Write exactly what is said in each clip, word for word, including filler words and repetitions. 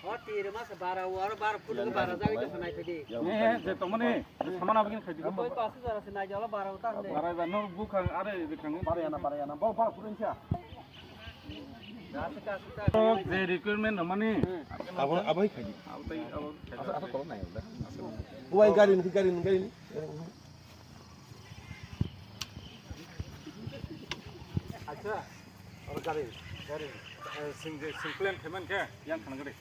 O tiri mas bara o aro bara phut bara jagwi tongkha nai phidi. Eh, je tongmani, je samana begini khaidi. Koi to asu jora se nai jala bara utar ne. Bara ba no bukhang are bukhang. Bara yana, bara yana. Bo, bo, kurun siya. Asuk, asuk, asuk. Oh, je requirement mani. Abo, abo khaidi. Abo tai, abo. Asa, asa tolong nai. Buai gari ni, gari ni, gari ni. Acha, oro gari, gari, eh, sing, sing plan khe man khe, yang khana gari.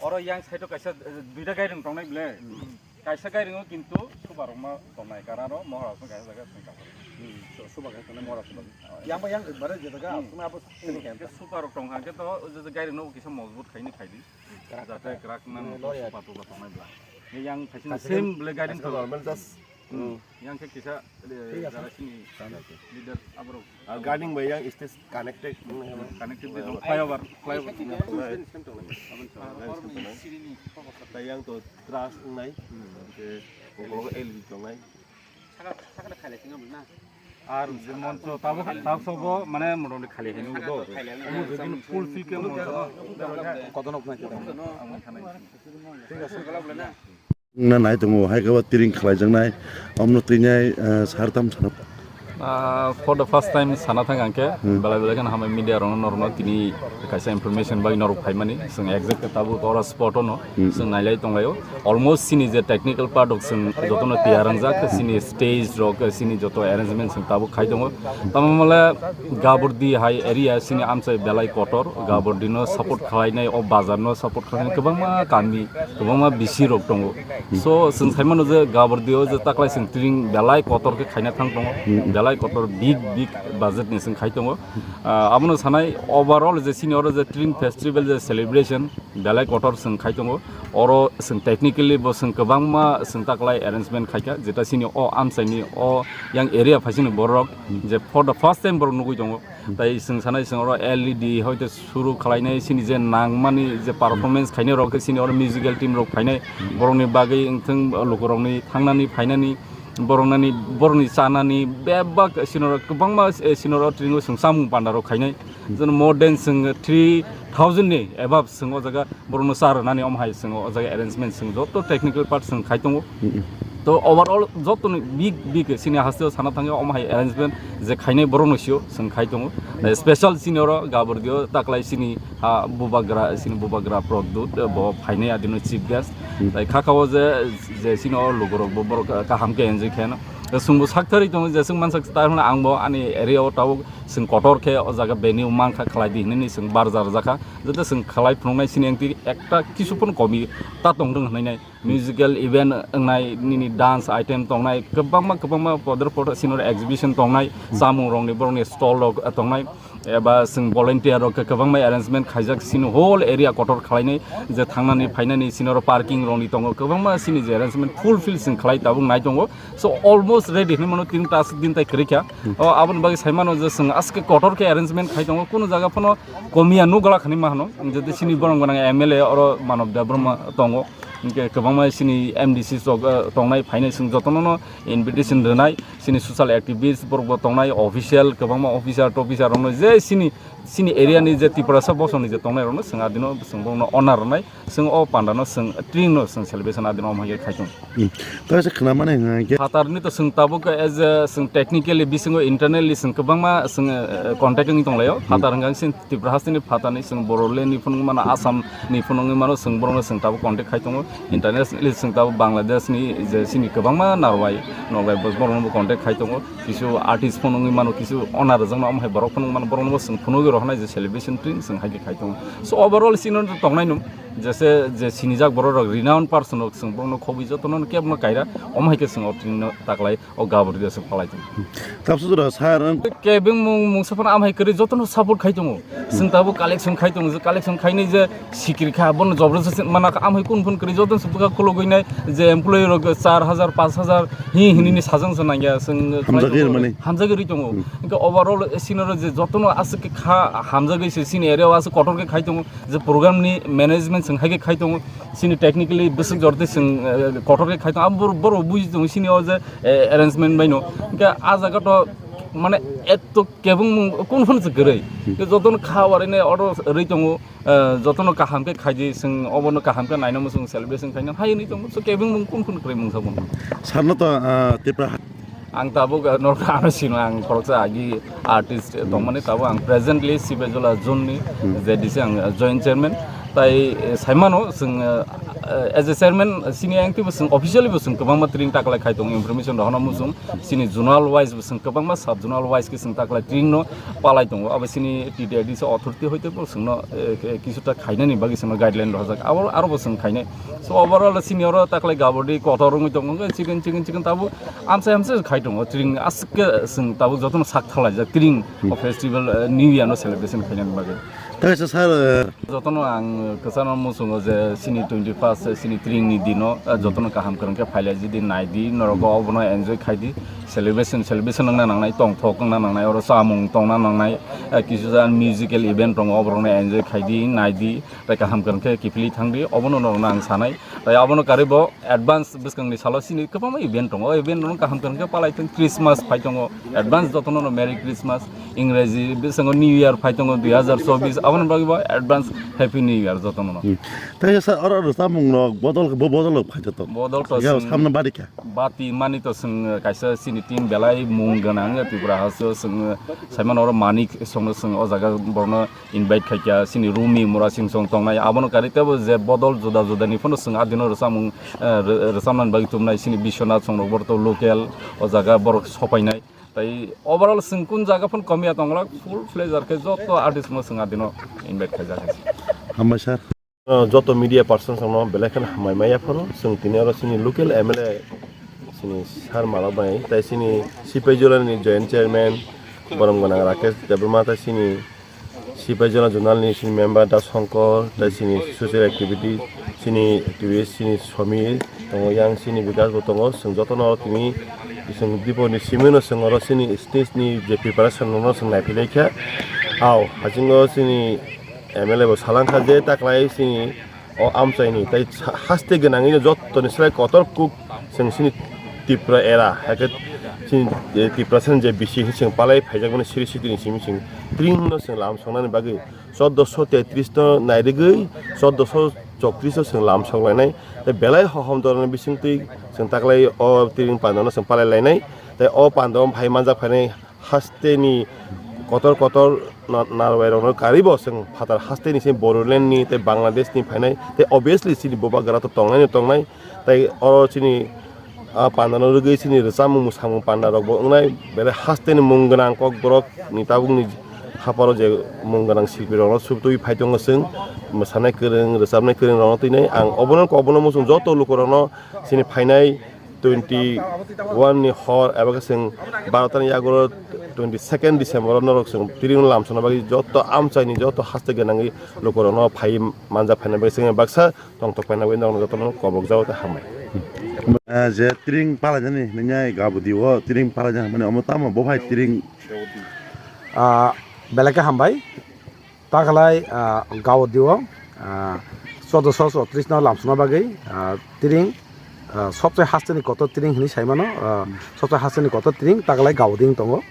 Oro yang side o kaisa, eh, duita gairing tongnai bile. Kaisa gairing o kintu subarok ma tongnai, kararo mohor asong kaisa jaga sing kaisa. Su-, subar kaisa tongnai mohor asong. Yang ba yang bare je jaga asong abo sini kan. Ke subarok tong ha ke to, o je gairing no kisa mojbut khaini khaidi. Jate krak nang to subar to tongnai bla. Yang kaisa same bile gairing to. Normal just Hmm. Yang khe kisa, eh, jara sini leader aborok. Ah, guarding bai yang stage connected. Connected flyover, flyover. Tai yang to trust nai. Ke kokolo L E D tongnai. Ar je moncho tabo, tabo sobo mane motamoti khali hino do. Omo jodi full fill ke moncho. Kotonok nai. Thik ase. Na nai tongo, hai khe bo tiring khlaijaknai, omno twi nai, ah, sartam sana. Ah, for the first time sana thang ang khe, belai belai kheno hambai media rokno norokno tini kaisa information bai norok phaimani, chwng exact khe tabuk oro spot ono chwng nailai tonglaio. Almost chini je technical part rok chwng jotono tiyar wngjak, chini stage rok, chini joto arrangement chwng tabuk khai tongo. Tamo mole Gabordi hai area chini amchai belai kotor, Gabordi no support khlainai, o bazar no support khlainai kwbangma kami, kwbangma bisi rok tongo. So, chwng sai mano je Gabordi o je taklai chwng tring belai kotor khe khaina thang tongo, belai kotor big big budget ni chwng khai tongo. Ah, abono sanai overall je sini oro je tring festival je celebration belai kotor chwng khai tongo. Oro chwng technically bo chwng kwbangma chwng taklai arrangement khaikha, jeta sini o amchaini o yang area phaisini borok je for the first time borok nugui tongo. Tai chwng sanai chwng oro L E D hoite suru khlainai, chini je nangmani je performance khainai rok khe chini oro musical team rok phainai, borokni bagwi wngthang lukurokni thangnani phainani, boroknani, borokni chanani bebak chini oro kwbangma, eh, chini oro tringo chwng chamung panda rok khainai. Jono more than chwng three thousand ni above chwng o jaga borokno cha rwnani omo hai chwng o jaga arrangement chwng joto technical part chwng khai tongo. To overall joto ni big big chini hasteo sana thangya omo hai arrangement je khainai borokno sio chwng khai tongo. Special chini oro Gabordio taklai chini ha bubagra, chini bubagra Pradyut bo phainai adino chief guest. Tai khakao je, je chini o lugurok bo borok kaham khe enjoy khaino. Chwngbo sakthari tongo je chwng mansak ta hwnna ang bo ani area o tabuk chwng kotor khe o jaga venue mankha khlai di hinwi chwng barja rwjakha. Jotto chwng khlai phunuknai sini wngtwi ekta kisu phano komi ta tongthwng hwnwi nai. Musical event wngnai, nini dance item tongnai, kwbangma kwbangma podor podor sini oro exhibition tongnai, chamung rokni borokni stall rok tongnai, eba chwng volunteer rok kwbangma arrangement khaijak sini whole area kotor khlainai, je thangnani phainani sini oro parking rokni tongo, kwbangma sini je arrangement fulfill chwng khlai tabuk nai tongo. So almost ready hinwi mano, tin ta aswk din tai kwrwi kha. O aboni bagwi sai mano je chwng aske kotor khe arrangement khai tongo, kuno jaga phano komiya nugala khani ma hano. Jodi sini borong gwnang M L A oro Manob Debbarma tongo, hinkhe kwbangma sini M D C rok, eh, tongnai, phainai chwng jotono no invitation rwnai, sini social activist borok bo tongnai, official kwbangma officer tofficer rokno je sini, sini area ni je Tiprasa bosong ni je tongnai rokno chwng adino chwng borokno honor rwnai. Chwng o panda no chwng tring no chwng celebration adino omo hai khe khai tongo. Hmm. Tei se khna mani hwnka khe phatar ni to chwng tabuk as a chwng technically bisingo internally chwng kwbangma chwng, eh, contact wngwi tonglaio. Hmm. Phatar hwnka sin Tripura hasteni phatar ni chwng Bodoland ni phunugwi mano, Assam ni phunugwi mano, chwng borok no chwng tabuk contact khai tongo. Internationally chwng tabuk Bangladesh ni je sini kwbangma narwai, norwai bo borok no bo contact khai tongo. Kisu artist phunugwi mano, kisu honor rwjaknai omo hai borok phunugwi mano, borok no bo chwng phunugwi rohornai je celebration tring chwng hai khe khai tongo. So overall sino tongnai no. Jese je sinijak borok rok renowned person rok chwng borokno khobwi jotono kebno kaira, omo hai khe chwng o tini no taklai o Gabordio se phalai tongo. Tabuk jora sir ang kebeng mung mungsa phano am hai kwrwi jotono support khai tongo. Chwng tabuk collection khai tongo, je collection khainai je sikiri kha, bono jobrojasti mana kha, am hai kun phun kwrwi jotono se bwkha khulugwi nai je employee rok char hajar, panch hajar hi hinini sajang se nangya chwng hamjagwi rwmani. Hamjagwi rwi tongo. Hwnkhe overall sino je jotono aswk khe kha hamjagwi se sini area o aswk kotor khe khai tongo. Je program ni management Chwng hai khe khai tongo, chini technically bwswk jor tei chwng, eh, kotor khe khai tongo. Abo bor-, borok buji tongo chini o je, eh, arrangement bai no. Hwnkhe a jaga to mane etto kebengmung kunu phano se kwrwi. Hwnkhe jotono kha warwi nai order rwi tongo, eh, jotono kaham khe khai di, chwng obono kaham khe naina muchung celebration khaina hai hwnwi tongo. So kebengmung kunu phano kwrwi mungsa bono. Sarno to, ah, Tipra Ang tabuk, uh, norok ano sino ang khoroksa agi artist tongmani, tabuk ang presently Sipaijala zone ni Hmm. Z D C ang, uh, joint chairman. Tai, eh, saimano chwng, uh, uh, as a chairman, uh, sini ang twibo chwng officially bo chwng kwbangma training taklai khai tongo, information rohorna muchung. Sini zonal wise bo chwng kwbangma sub zonal wise khe chwng taklai training no palai tongo. Abo sini T D R D C authority hoite bo chwngno, eh, ke-, kisuta khainani bagwi chwngno guideline rohorjak. Abo aro bo chwng khainai. So overall sini oro taklai gabodi kotor wngwi tongo, chicken, chicken, chicken tabuk. Amsai amsai khai tongo, tring aswk khe chwng tabuk jotono sak thalaijak, tring Hmm. o festival, eh, New Year no celebration khainani bagwi. Tei sa sir, eh, Jotono ang kwchangno muchungo je chini twenty first, eh, chini tring ni dino, eh, jotono kaham kwrwng khe phailai jidi, naidi, norok obono enjoy khaidi, celebration, celebration wngna nangnai, tongthok wngna nangnai, oro chamung tongna nangnai, eh, kisuja musical event tongo, oborokno enjoy khaidi, naidi, tei kaham kwrwng khe kiphilwi thangdi, obono norokno ang sanai. Tai abono karwi bo advance bwskangni salo sini kwbangma event tongo. O event rok kaham khe palai thung, Christmas phai tongo, advance jotono no Merry Christmas, Ingreji bwskango New Year phai tongo dui hazar chobbish, aboni bagwi bo advance Happy New Year jotono no. Hmm. Tei sa oro oro chamung rok bodol bo bodol rok phai tongo. Bodol to Ya, chwng samno bari kha. Bati mani to chwng kaisa chini team belai mung gwnang Tripura haste o chwng saimano oro Manik songno chwng o jaga borno invite khaikha, chini Rumi Murasing song tongnai, abono karwi teibo je bodol juda juda ni phano chwng adino rwchapmung, eh, rw-, rwchapnani bagwi tubunai, chini Biswanath song rok borok to local, o jaga borok sopainai. Tai overall chwng kun jaga phano komiya tonglak, full pleasure khe joto artist no chwng adino invite khaijak. Hambai sir. O, joto media person rokno belai kheno hambai maya phano, chwng tini oro chini local M L A chini sir malok bai, tai chini Sipaijala ni joint chairman borom gwnang Rakesh Debbarma, tai chini Sipaijala zonal ni chini member Da Shankar, tai chini social activity, chini activist, chini Samir, tongo yang chini Bikash bo tongo. Chwng jotono tini chwng Dipo ni simi no chwng oro chini stage ni je preparation no chwng naiphilai kha. Au, hachingo chini M L A bo salangkha je taklai chini o amchaini tai sa-, haste gwnangwi no jottoni slai kotor kuk chwng chini Tripura era, hakhe chini, eh, Tiprasani je bisi hinwi chwng palai phaijakmani siri sitini simi chwng tring no chwng lam songnani bagwi chordoso tetris no nairigwi chordoso chokris o chwng lam songlainai. Tei belai hohom dorani bisingtwi chwng taklai o tring pandano chwng palai lainai. Tei o pandao phai manjak phainai hasteni kotor kotor na-, narwai rokno karibo chwng phatar hasteni se Bodoland ni tei Bangladesh ni phainai tei obviously chini bubagra to tongnai no tongnai tei oro chini, ah, panda no rwgwi chini rwchapmung mwsamung panda rok bo wngnai belai hasteni mung gwnang kokborok ni tabuk ni haparo je mung gwnang silpi rok no subtwi phai tongo chwng mwsanai kwrwng rwchapnai kwrwng rok no twinai ang obono obono muchung joto luku rok no chini phainai twenty one ni hor eba khe chwng baro tani yagoro twenty second December o norok chwng tring lamsokna bagwi joto amchaini joto haste gwnangwi lukurokno phaiwi manjak phaina bagwi chwngno baksa tongthok phaina bagwi norokno jotono kobokjago tei hambai. Ah, je tring palainani nini gabudi o tring palainani hwnmani omo tamo bo phai tring? Ah, belai khe hambai. Taklai, ah, gabudi o, ah, chordoso chotris no lamsokna bagwi, ah, tring, ah, sobse hasteni kotor tring hinwi saimano, ah, sobse hasteni kotor tring taklai gabudi wng tongo.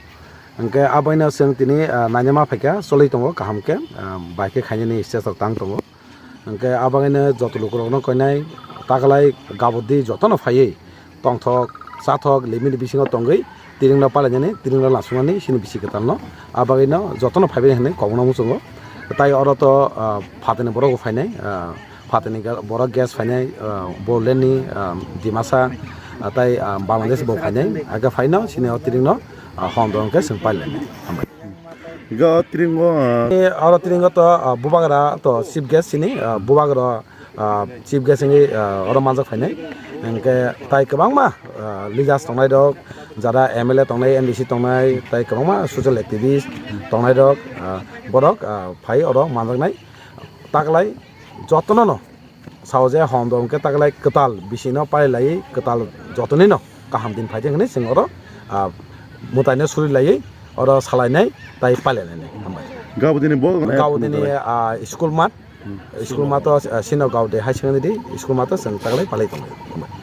Hwnkhe abaino chwng tini, ah, nainama phaikha choli tongo kaham khe, ah, bai khe khainani stage rok tang tongo. Hwnkhe abagwino joto lukurokno koinai taklai gabudi jotono phaiwi tongthok, chathok, limit bisingo tongwi, tringno palainani, tringno lamsoknani, chini bisi kwtalno. A bagwino jotono phaibai hinwi kobokno muchungo. Tai oro to, ah, phatani borok bo phainai, ah, phatani ga-, borok guest phainai, ah, Bodolandni, ah, Dimasa, ah, tai, ah, Bangladesh bo phainai. Aga phaino, chini o tringno, ah, hondong khe chwng pailainai. Hambai. Ga tringo, ah, Eh, oro tringo to, ah, bubagra to chief guest chini, ah, bubagra ah, chief guest wngwi, ah, oro manjak phainai. Hwnkhe tai kwbangma, ah, leaders tongnai rok, jara M L A tongnai, M D C tongnai, tai kwbangma social activist tongnai rok, ah, borok, ah, phai oro manjaknai. Taklai jotono no sao je hondong khe taklai kwtal bisino pailaiwi kwtal jotonino kaham din phaidi hwnwi chwng oro, ah, mwtaino suri laiwi oro salainai tai pailainai. Hambai. Gabudini bo Gabudini, ah, school mat. School ma to, ah, sino gaudi hai sengni di, school ma to chwng taklai palai tongo.